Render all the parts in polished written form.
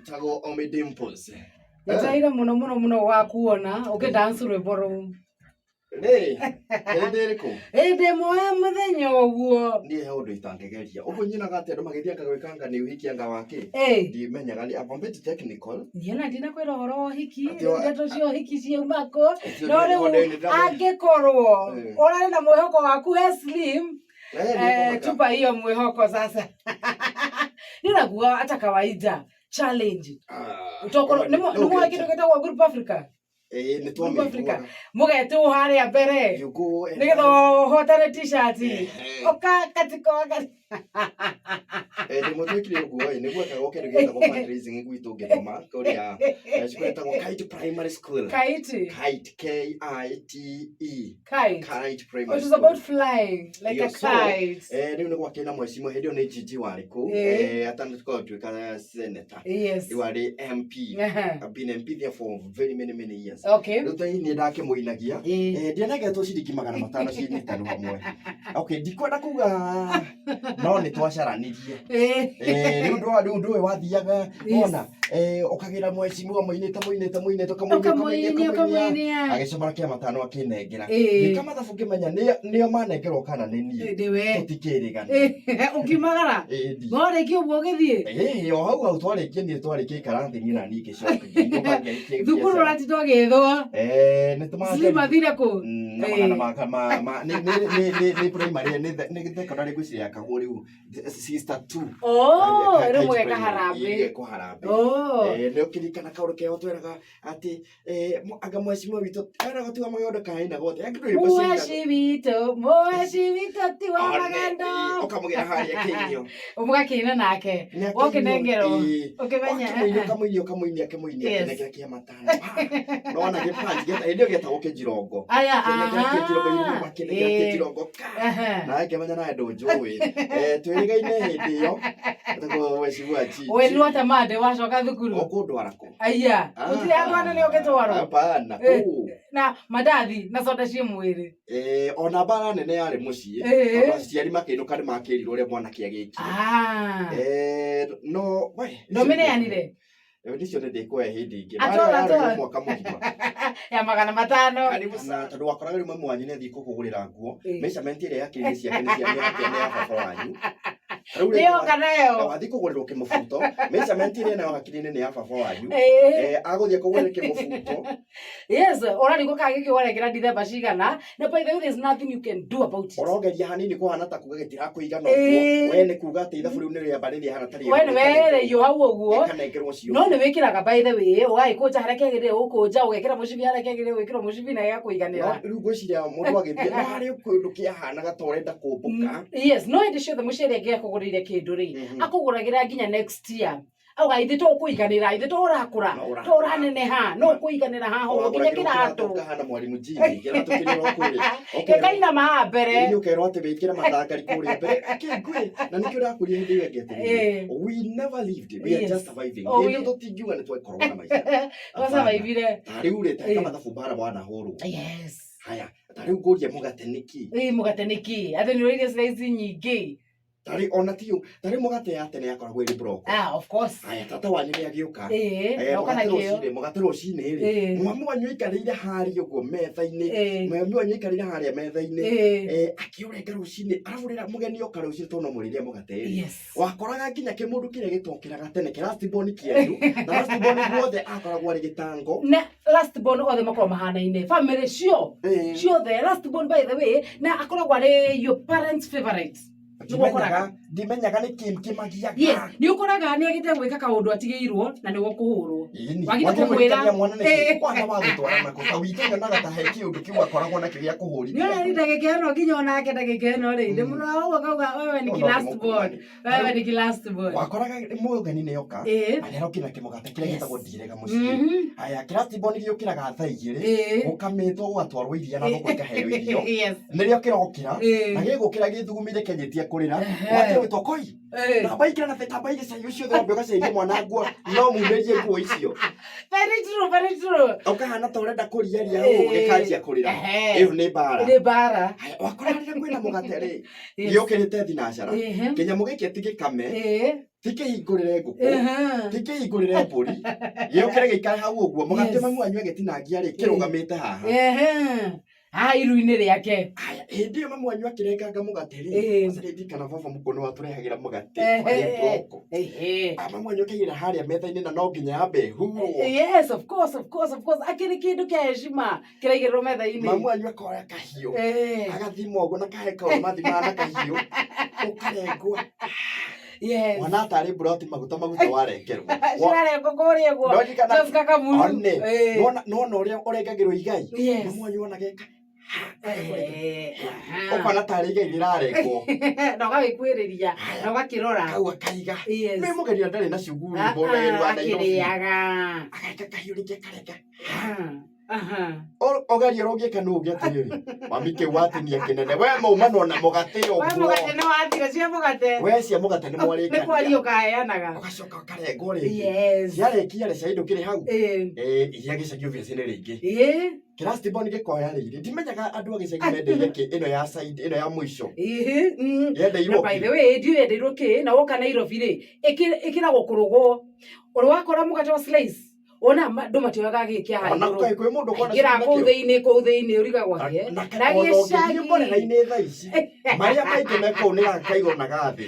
Njĩtagwo Ommy Dimpoz. Njetereire mũno mũno mũno gũgakuona ũkĩ dance rwĩmbo rũu. Rĩ, hĩndĩ ĩrĩkũ? Hĩndĩ ĩmwe mũthenya ũguo. Niĩ he ũndũ itangĩgeria. Ũguo nyinaga atĩ andũ magĩthianga gwĩkanga nĩ ũhiki anga wa kĩ? Ĩ. Ndimenyaga nĩ I'm a bit technical. Niĩ ona ndinakwĩra ũhoro wa ũhiki, Atĩ wa- ndeto cia ũhiki ciauma kũ. Atĩ No rĩu angĩkorwo Eh. ũrarĩ na mwĩhoko waku he slim, Eh, nĩ eh, tupa hiyo mwĩhoko sasa. Niĩ naguo hata kawaida challenge. Ah, Tokorwo nĩ mwoĩ kĩndũ gĩtagwo Group Africa? Ĩĩ nĩ Group Africa. twamĩiguaga. Mũgetwo harĩa mbere. You go and Nĩgetha ũhotane t-shirt. Ehe. Ũka katika wakati. Eh, ndĩ mũtwĩkire ũguo ĩ nĩguo ekagwo kĩndũ gĩtagwo fundraising gwitũ ngĩthoma kũrĩa eh, cukuru ĩtagwo Kite Primary School. Kaiti. Kite K I T E Kite. Kite Primary It is School. about flying like a Yes, so, kite. Eh, rĩu nĩ gwakĩrĩ na mwecimu hĩndĩ ĩyo nĩ Gigi warĩ kũu Eh. eh, atanakorwo atuĩka senator Yes. rĩu arĩ MP. Aha. I've been MP there for very many many years. Okay. Rĩu ta niĩ ndakĩmũinagia Eh. Eh, ndianengetwo ciringi 500 cinyitanu hamwe. Okay, ndikwenda kuga no nĩ twacaranirie. Eh. Eh, rĩu ndwa rĩu ndũĩ wathiaga Yes. wona eh, ũkagĩra mwecimiwa mũinĩte mũinĩte mũinĩte ũkamũinia Ũkamũinia, ũkamũinia ũkamũinia ũkamũinia. agĩcomora kĩa matano akĩnengera. Eh. Ngĩka mathabu ngĩmenya nĩo nĩo manengerwo kana nĩ niĩ. Nĩwe. Tũtikĩrĩgana. Eh, Ũkiumagara. Ĩĩ ndi. Warĩkia ũguo ũgĩthiĩ. Ĩĩ o hau hau twarĩkia niĩ twarĩkia ikara thĩ niĩ na niĩ ngĩcoka ngĩinũka ngĩrĩkia Thukuru biacara. ũratinda ũgĩthwo. Eh, nĩ tũmageria. Slim athire kũ? Mm, na Eh. magana maka ma ma nĩ nĩ nĩ nĩ nĩ primary nĩ nĩ secondary ngwĩciria yakagwo rĩu sister two. Oh, rĩu mũgeka harambĩ. Igekwo harambĩ. Oh. Eh, nĩ ũkĩririkana kaũndũ keho tweraga atĩ eh, anga mwecimwa witũ eragwo tiwa magendo kaina gothe Angĩ rwĩmbo ciainagwo. Mũheci witũ, mũheci witũ ti wa One, magendo. ĩĩ, ũkamũgĩra harĩa kĩirio. Mũgakĩina nake. Nĩ akĩirio, Ũkĩnengerwo. ĩĩ. Ũkĩmenya. Ũkĩmũinia, ũkamũinia, ũkamũinia, akĩmũinia, Yes. akĩnengera kĩa matano. Ah, nona gĩpanji gĩta hĩndĩ ĩyo gĩetagwo kĩnjirongo. Aya, Akĩnengera kĩnjirongo, aha. irima, akĩnengera Ĩĩ. kĩnjirongo, ka. Aha. Nawe ngĩmenya nawe ndũnjũĩ. Eh, twĩrĩgaine hĩndĩ ĩyo. Etagwo Mheshimiwa Chichi. Werirwo ata mande wacoka thukuru. Ũkũndwara kũ? Aya, gũtirĩ handũ hanene ũngĩtwarwo. Hapana, Eh. kũu. Na mandathi na soda ciĩ mwĩrĩ. Eh, ona mbara nene yarĩ mũciĩ Eh. tondũ aciari makĩinũka nĩ makĩrirwo ũrĩa mwanake agĩkire. Ah. Eh, no we Ndũmĩneanire? Rĩu nicio nĩ ndĩkũhe hĩndĩ ĩngĩ. Atwara, Yarĩ atwara. mwaka mũgima. Ya 500. Karibu sana tondũ wakoraga rĩu mamu wanyu nĩ athiĩ kũkũgũrĩra nguo. Eh. Measurement ĩrĩa yakĩrĩire ciake nĩ cia nĩ yake nĩ ya baba wanyu. Rĩu rĩngĩ Nĩyoka nayo. wathiĩ kũgũrĩrwo kĩmũbuto, measurement ĩrĩa nayo hakiri-inĩ nĩ ya baba wanyu. Eh. Eh, agũthiĩ kũgũrĩra kĩmũbuto. Yes, ũrarigwo kana gĩkĩ warekera December cigana. Na by the way there's nothing you can do about it. Ũrongeria hanini kũhana ta kuga gĩtirakũigana Ĩĩ. ũguo. We nĩ kuga atĩ ithabu rĩu nĩ rĩamba rĩrĩa ta We nĩ wehereirio hau ũguo. Ĩkanengerwo cio. No nĩ wĩkĩraga by the way, ũgagĩkũnja harĩa kĩagĩrĩire gũkũnja, ũgekĩra mũcibi harĩa kĩagĩrĩire gwĩkĩrwo mũcibi na gĩgakũiganĩra. No rĩu ngwĩciria mũndũ agĩthiĩ no harĩ kĩndũ kĩahanaga ta ũrenda kũmbũka. Yes, no hĩndĩ ciothe mũciari angĩakũgũrĩire kĩndũ rĩ, akũgũragĩra nginya next year. Auga ithe to ũkũiganĩra, ithe to ũrakũra, No ũrakũra. to ũraneneha, no ũkũiganĩra haha ũguo nginya Wagũragĩrwo kĩratũ. kĩratũ kahana mwarimũ Jimmy, kĩratũ kĩrĩa ũrakwĩrĩ. Ũkerwo- Gĩkainama haha mbere. Ĩĩ, ũkerwo atĩ wĩkĩre mathangari kũrĩa mbere. Kĩngwĩ, na nĩkĩo ndakwĩrire hĩndĩ ĩyo ĩngĩ atĩrĩrĩ, Ĩĩ. we never lived, we are Yes. just surviving. Oh, Hĩndĩ we- ĩyo tũtingiuga nĩ twakoragwo na maica. Twasurvivire. Ta rĩu rĩ, ta Ĩĩ. ĩka mathabu mbara wanahũrwo. Yes. Haya, ta rĩu ngũrie mũgate nĩkĩ? Ĩĩ mũgate nĩkĩ? Atĩ nĩ ũrĩire slice nyingĩ. Tarĩ ona ti tarĩ mũgate ya tene yakoragwo ĩrĩ broko. Ah, of course. Haya, tata wanyu nĩ agĩũka. Ĩĩ, Eh, oka mũgate na kĩo. rũcinĩ, mũgate rũcinĩ rĩ. Ĩĩ. Mami wanyu aikarĩire harĩa ũguo metha-inĩ. Ĩĩ. Mami wanyu aikarĩire harĩa metha-inĩ. Ĩĩ. Eh, akĩũrenga rũcinĩ arabu rĩrĩa mũgeni oka rũcinĩ tondũ no mũrĩre mũgate rĩ. Yes. Wakoraga nginya kĩmũndũ kĩrĩa gĩtokĩraga tene kĩ last born kĩanyu na last born guothe akoragwo arĩ gĩtango. Na last born othe makoragwo mahanaine. Family cio Ĩĩ. ciothe last born by the way na akoragwo arĩ your parents favorite. Nĩguo ũkoraga. Ndimenyaga ndimenyaga nĩ kĩ kĩmagiaga. Yes, nĩ ũkoraga nĩ agĩte gwĩka kaũndũ atigĩirwo na nĩguo kũhũrwo. Ĩni, Wagire wagire kũmwĩra. kũririkania mwana nĩkĩ? Ĩĩ. Kwanza wagũtwara nako ta witũ nyonaga ta he kĩũndũ kĩu akoragwo nakĩo gĩa Nĩ kũhũrithia. ũrĩa ndagĩka ĩno nginya onake ndagĩka ĩno rĩ, ndĩ mũno ũguo ngauga wewe ni No, no, last born. Wewe ni last born. Wakoraga mũgeni nĩ oka Ĩĩ. na nĩarokire na kĩmũgate kĩrĩa Yes. gĩtagwo ndirega mũciĩ. Haya, kĩrasti born gĩũkĩraga thaa 2 Ĩĩ. gũkamĩtwo gũgatwarwo iria na ngũkũ ikaheo irio. Yes. Nĩrĩo kĩrokĩra Ĩĩ. na gĩgũkĩra gĩthugumire kĩanjĩtie kũrĩra. Ehe. Wate Gwĩtwo koi namba ingĩra na tamba igĩ cai ũcio thĩ wambe ũgacenjie mwana nguo no mumĩrie nguo icio. Very true, very true. Ũkahana ta ũrenda kũria ria ũguo gĩkanjia kũrĩra. Ĩyo nĩ mbara. Nĩ mbara. Haya, wakora rĩrĩa kwĩna mũgate rĩ, gĩũkĩrĩte thinacara, kĩnyamũ gĩkĩ ti gĩkame, ti kĩhingũrĩre ngũkũ, ti kĩhingũrĩre mbũri, gĩũkĩre gĩikare hau ũguo, mũgate mamu wanyu agĩtinangia rĩ, kĩrũgamĩte haha. Haha iru-inĩ rĩake. Haya, hĩndĩ ĩyo mamu wanyu akĩrenganga mũgate rĩ, kwanza nĩndirikana baba mũkũrũ nĩwe watũrehagĩra mũgate warĩa mburoko. Ah, mamu wanyu akaigĩrĩra harĩa metha-inĩ na no nginya yambe ĩhurwo. Yes, of course, of course, of course. Akĩrĩ kĩndũ kĩa heshima kĩraigĩrĩrwo metha-inĩ. Mamu wanyu akoya kahiũ, agathima ũguo na kahe kaũrũ mathimaga na kahiũ, ũkarengwo. Mwana atarĩ mburoti maguta maguta warengerwo. Cirarengwo kũrĩa ũguo. Ndoririkana Jessica Kamuru. One. Nona ũrĩa ũrengagĩrwo igai. Mamu wanyu ona geka. Ũkona tarĩ igai rĩrarengwo. Na ũgagĩkuĩrĩria na ũgakĩrora. Kau akaiga. Wĩ mũgeni na ndarĩ na cuguri mũgeni wa Nairobi. Akĩrĩaga. Ageka kahiũ rĩngĩ akarenga. Ũgerie ũrĩa ũngĩka nũ ũngĩ atĩrĩrĩ, mami kĩu watinia kĩnene we maumanwo na mũgate we ũguo. Mũgate nĩ wathira cia mũgate. We cia mũgate nĩ Nĩ mwarĩkania. kwaria ũkaheanaga. Ũgacoka ũkarengwo rĩngĩ. Ciarĩkia rĩ, cai ndũkĩrĩ hau. Iria gĩcagi obviously nĩ rĩingĩ. Kĩrasti bond gĩkoya rĩrĩ, ndimenyaga andũ a gĩcagi mendeire kĩ ĩno ya side ĩno ya mũico. Yendeirwo Na by the kĩ? way, ndiũĩ yendeirwo kĩ, na woka Nairobi rĩ, ĩkĩragwo kũrũgwo. Ũrĩ wakora mũgate wa slice? Wona andũ matioyaga gĩkĩ haha Ona igũrũ. kwĩ kwĩ mũndũ ũkoragwo na Aingĩraga cukuru kũu nakĩo. thĩinĩ, kũu thĩinĩ ũrigagwo atĩa. Na Na ona ũngĩthiĩ gĩcagi. mborera-inĩ thaa ici, marĩa maingĩ me kũu nĩ gaka kaigũrũ na ga thĩ.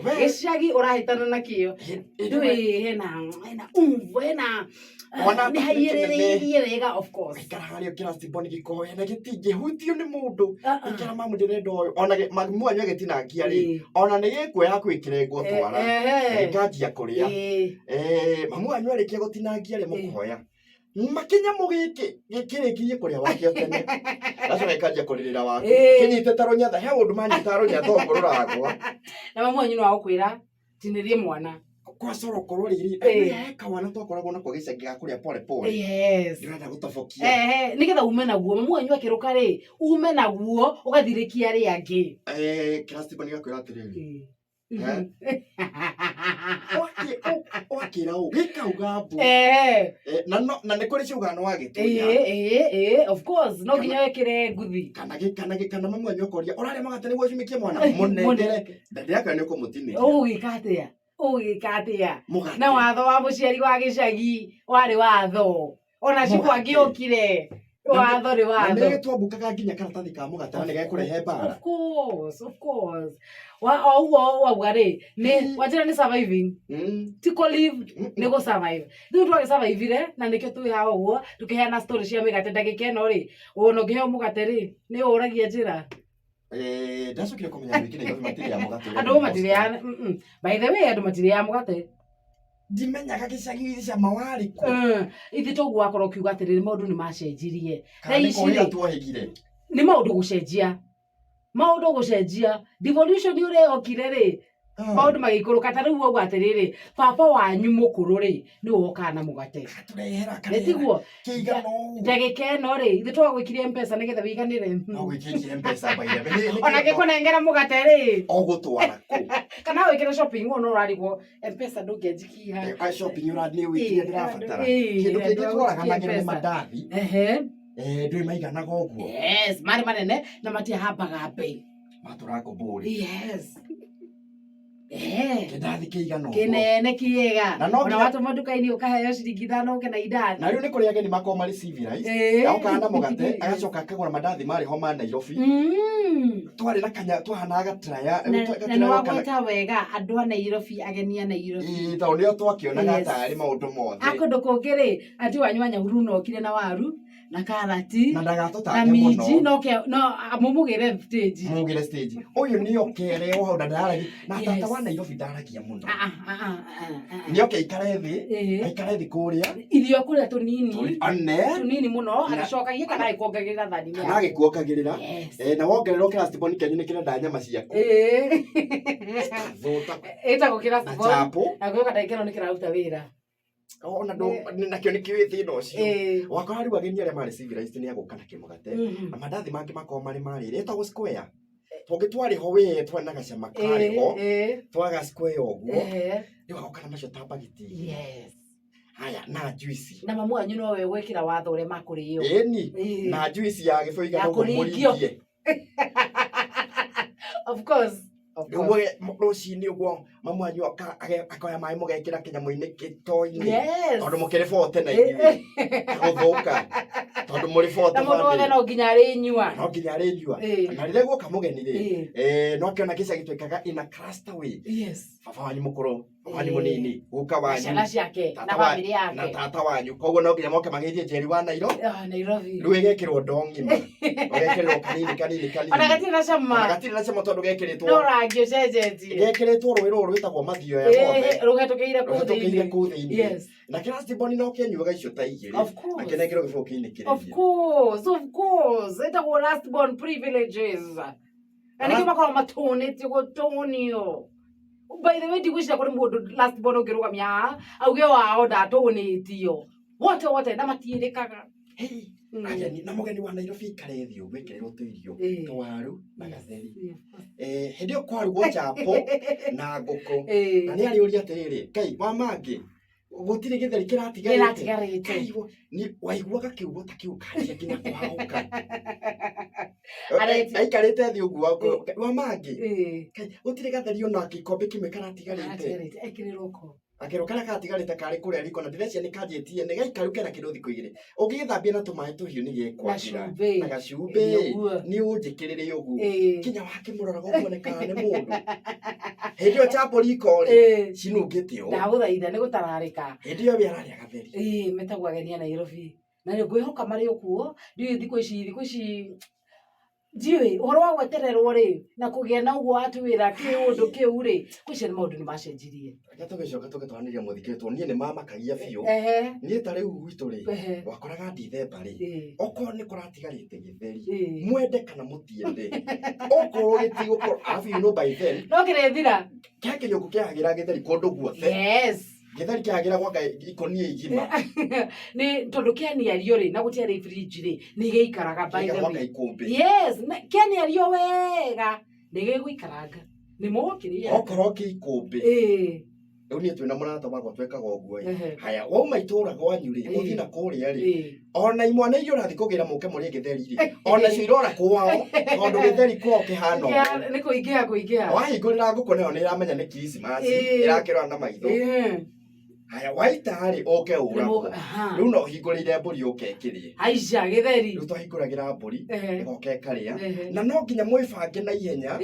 We. Gĩcagi ũrahĩtana nakĩo. Ndũĩ hena hena umvu, hena Ona nĩ haiyĩrĩrĩirie wega, of course. Aikara harĩa kĩrasti bond gĩkoya na gĩtingĩhutio nĩ mũndũ. Ikara mamu ndĩrenda ũyũ. Ona mamu wanyu agĩtinangia rĩ, ona nĩ gĩkuoya kwĩkĩrengwo twara. Gĩkanjia kũrĩa. Mamu wanyu arĩkia gũtinangia rĩ, mũkoya makinyamũ gĩkĩ gĩkĩrĩkirie kũrĩa wakĩo tene, gacoka gĩkanjia kũrĩrĩra waku kĩnyitĩte rũnyatha, he ũndũ manyita rũnyatha ũguo rũragwa. Na mamu wanyu no agũkwĩra tinĩrie mwana. Kwacora ũkorwo rĩrĩ he kawana twakoragwo nako gĩcagi ga kũrĩa pole pole. Ndĩrenda gũtobokia. Ehe, nĩgetha ume naguo mamu wanyu akĩrũka rĩ, ume naguo ũgathirĩkia arĩa angĩ. Kĩrasti nĩ gakwĩra atĩrĩrĩ, wakĩra ũ gĩkauga mbu. Na na nĩ kũrĩ ciugaga nĩ wagĩtunya. Ĩĩ, of course, no nginya wĩkĩre nguthi. Kana gĩ kana mamu wanyu akoria ũrarĩa mũgate nĩguo ũcumĩkie mwana mũnengere, ndĩrakĩra nĩ ũkũmũtinĩria. Ũgũgĩka atĩa? Ũgũgĩka atĩa? Mũgate. Na watho wa mũciari wa gĩcagi warĩ watho. Ona cibũ Mũgate. angĩokire, watho nĩ Na watho. nĩ twambukaga nginya karatathi ka mũgate na nĩ gekũrehe mbara. Of course, of course. Wa o ũguo wauga rĩ, nĩ wanjĩra nĩ surviving. Ti kũ live, nĩ gũ survive. Rĩu twagĩ survive-ire na nĩkĩo twĩ haha ũguo tũkĩheana story cia mĩgate ndagĩka ĩno rĩ, wona ũngĩheo mũgate rĩ, nĩ ũragia njĩra. Ndacokire kũmenya andũ aingĩ Nairobi matirĩaga mũgate ũrĩa Andũ wĩ matirĩaga, by the way, andũ matirĩaga mũgate. Ndimenyaga gĩcagi cama warĩ kũ. Ithe toguo wakorwo ũkiuga atĩrĩrĩ, maũndũ nĩ macenjirie. Kana nĩ Thaa ici kũhĩga rĩ, tuohĩgire. Nĩ maũndũ gũcenjia. Maũndũ gũcenjia. Devolution ũrĩa yokire rĩ, maũndũ magĩikũrũka. Ta rĩu wauga atĩrĩrĩ, baba wanyu mũkũrũ rĩ, nĩwe wokaga na mũgate. Agatũrehera, Nĩ akarehera tiguo? kĩigana ũũ. Ndagĩka ĩno rĩ, ithuĩ twagwĩkirie M-Pesa nĩgetha wĩiganĩre. No gwĩkĩrie M-Pesa by the way. Nĩ Ona ngĩkũnengera mũgate rĩ, Ũgũtwara kũ? Kana wĩkĩre shopping wona ũrarigwo M-Pesa ndũngĩanjikia. Shopping ũra nĩ wĩkire ndĩrabatara. Kĩndũ kĩngĩ tworaganagĩra nĩ mandathi. Ndũĩ maiganaga ũguo. Yes, marĩ manene na matiahambaga mbei. Matũra ngũmbũri. Yes. Kĩndathi kĩigana ũguo. Kĩnene kĩega. Na no Ona nginya- watũma nduka-inĩ ũkaheo ciringi 5 ũke na indathi. Na rĩu nĩ kũrĩ ageni makoragwo marĩ civilized. Agokaga na mũgate, agacoka akagũra mandathi marĩ ho ma Nairobi. Twarĩ na kanya twahanaga gatraya. Na nĩ wagweta wega andũ a Nairobi, ageni a Nairobi. Ĩĩ, tondũ nĩo twakĩonaga Yes. tarĩ maũndũ mothe. A kũndũ kũngĩ rĩ, anti wanyu wa Nyahururu no okire na waru na karati Na na ndagatũtange minji mũno. no ke no mũmũgĩre stage. Mugire stage. Ũyũ nĩ okere o hau na ndaragia. Na tata Yes. wa Nairobi ndaragia mũno. Ah, ah, ah, ah, ah. Nĩ oke aikare thĩ, aikare thĩ kũrĩa. Irio kũrĩa tũnini. One. Tũnini mũno Na- agĩcokagia kana agĩkuongagĩrĩra thani-inĩ Kana yaku. agĩkuongagĩrĩra. Yes. Na wongererwo kĩrastiboni kĩanyu nĩ kĩrenda nyama ciaku. Thũta Ĩtagwo na kĩrastiboni. chapo. Na gwĩka ndagĩka ĩno nĩ kĩraruta wĩra. Ona ndũ nakĩo nĩ kĩũĩ thĩna ũcio. Wakora rĩu ageni arĩa marĩ civilized nĩ agũka na kĩmũgate. Na mandathi mangĩ makoragwo marĩ marĩrĩ. Ĩtagwo square. Tũngĩ twarĩ ho we twarĩ na gacama karĩ ho twaga square ũguo. Rĩu agoka na macio ta mbagiti igĩrĩ. Haya, na juice. Na mamu wanyu nowe gwĩkĩra watho ũrĩa makũrĩo. Ĩni. Na juice ya gĩbũyũ Ya igana ũguo kũringio. mũringie. Of course. Of Rĩu course. rũcinĩ ũguo mamu wanyu oka akoya maĩ mũgekĩra kĩnyamũ-inĩ gĩto-inĩ. Tondũ mũkĩrĩ bote na ithuĩ. Gũthũka. Tondũ mũrĩ bote Na mũndũ wothe family. no nginya arĩnyua. No nginya arĩnyua. Na rĩrĩa guoka mũgeni rĩ, no akĩona gĩcagi twĩkaga in a cluster way. Baba wanyu mũkũrũ, baba wanyu mũnini, guka Na wanyu, ciana ciake na tata wa- bamĩrĩ na yake. tata wanyu. Koguo no nginya moke mageithie Njeri wa Nairo. Ah, Nairobi. Rĩu ĩgekĩrwo ndoo ng'ima. Ũgekĩrĩrwo kanini kanini kanini. Ona gatirĩ na Ona cama. gatirĩ na cama tondũ gekĩrĩtwo No rangi ũcenjetie. gekĩrĩtwo rũĩ rũrũ rwĩtagwo mathioya mothe. Rũhetũkĩire kũu Rũhetũkĩire thĩinĩ. kũu thĩinĩ. Na kĩrasti boni no kĩanyuaga icio ta igĩrĩ. Of course. Akĩnengerwo gĩbũyũ kĩinĩ Of kĩrĩrie. course, of course. Ĩtagwo last born privileges. Na nĩkĩo makoragwo matũnĩtio gũtũnio. By the way, ndigwĩciria kũrĩ mũndũ last born ũngĩrũgamia haha auge wao ndatũnĩtio. Wote wote na matiĩrĩkaga. Hey, ageni na mũgeni wa Nairobi ikare thĩ ũguo ekĩrĩrwo tũirio twaru na gatheri. Hĩndĩ ĩyo kwarugwo chapo na ngũkũ. Na nĩ arĩũria atĩrĩrĩ, Ngai wa mangĩ gũtirĩ gĩtheri kĩratigarĩte. Kĩratigarĩte. Ngai, waiguaga kiugo ta kĩu kanjia nginya kũhagũka. Aikarĩte thĩ ũguo wa mangĩ. Ngai, gũtirĩ gatheri ona gĩkombe kĩmwe karatigarĩte. Karatigarĩte. Ekĩrĩrwo ko. Akĩrwo karĩa karatigarĩte karĩ kũrĩa riko na ndĩreciria nĩ kanjĩtie nĩ gaikaru kena kĩndũ thikũ igĩrĩ. Ũngĩgĩthambia na tũmaĩ tũhiũ nĩ gĩkwagĩra. Gacumbĩ. Na gacumbĩ. Ũguo. Nĩ ũnjĩkĩrĩre ũguo. Kinya wakĩmũroraga ũkuonekaga nĩ mũndũ. Hĩndĩ ĩyo chapo riko rĩ, cinungĩte ũũ. Ndagũthaitha nĩ gũtararĩka. Hĩndĩ ĩyo we ararĩa gatheri. Metagwo ageni a Nairobi. Na nĩ ngwĩhoka marĩ o kuo. Ndiũĩ thikũ ici, thikũ ici ndiũĩ ũhoro wa gwetererwo rĩ na kũgĩa na ũguo watwĩra kĩũndũ kĩu rĩ, ngwĩciria nĩ maũndũ nĩ macenjirie. Reke tũgĩcoka tũgĩtwaranĩria mũthikĩrĩria tondũ niĩ nĩ mamakagia biũ. Niĩ ta rĩu gwitũ rĩ, wakoraga Dithemba rĩ, okorwo nĩ kũratigarĩte gĩtheri, mwende kana mũtiende, okorwo gĩtigũkorwo, arabu you know by then, No kĩrĩthira. kĩa kĩnyũngũ kĩahagĩra gĩtheri kũndũ guothe. Gĩtheri kĩahagĩra gwaka ikũnia igima. Nĩ tondũ kĩaniario rĩ, na gũtiarĩ fridge rĩ, nĩ gĩikaraga by Kĩaiga the gwaka way. ikũmbĩ. Yes, kĩaniario wega nĩ gĩgũikaranga. Nĩ mũgũkĩrĩa. Okorwo kĩ ikũmbĩ. Rĩu niĩ twĩna mũrata wakwa twekaga ũguo ĩ. Haya, wauma itũra gwanyu rĩ, ũthiĩ na kũrĩa rĩ, ona imwana iria ũrathiĩ kũgĩra mũke mũrĩe gĩtheri rĩ, ona cio irora kwao, tondũ gĩtheri kwao kĩhana ũguo. Nĩ kũingĩha kũingĩha. Wahingũrĩra ngũkũ nayo nĩ ĩramenya nĩ Christmas, ĩrakĩrora na maitho. Haya, waita rĩ, ũke ũragwo. Rĩu no ũhingũrĩire mbũri ũke ĩkĩrĩe. Aica, gĩtheri. Rĩu twahingũragĩra mbũri, ĩgoka ĩkarĩa. Na no nginya mwĩbange na ihenya,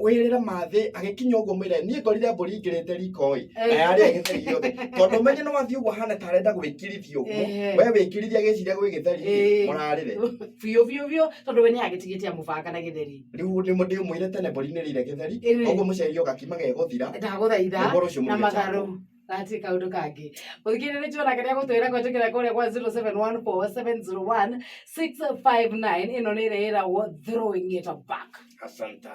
wĩrĩre mathĩ, agĩkinya ũguo mwĩre, niĩ ngorire mbũri ingĩrĩte riko ĩ, na yarĩa gĩtheri gĩothe. Tondũ ũmenye no athiĩ ũguo ahana ta arenda gwĩkirithia ũguo, we wĩkirithia agĩciria gwĩ gĩtheri rĩ, mũrarĩre. Biũ biũ biũ, tondũ we nĩ agĩtigĩte amũbanga na gĩtheri. Rĩu ndĩmwĩre tene mbũri nĩ ĩrĩire gĩtheri, ũguo mũcere ũgakima gegũthira. Ndagũthaitha, Nĩguo rũciũ na mũruge matharũ. chapo. Gati kaundu kangi. Muthikĩrĩria nĩ tuona karĩa gũtwĩra kũhetũkĩra kũrĩa kwa 0714701659 ĩno nĩ ĩrĩa ĩragwo throwing it back. Asante.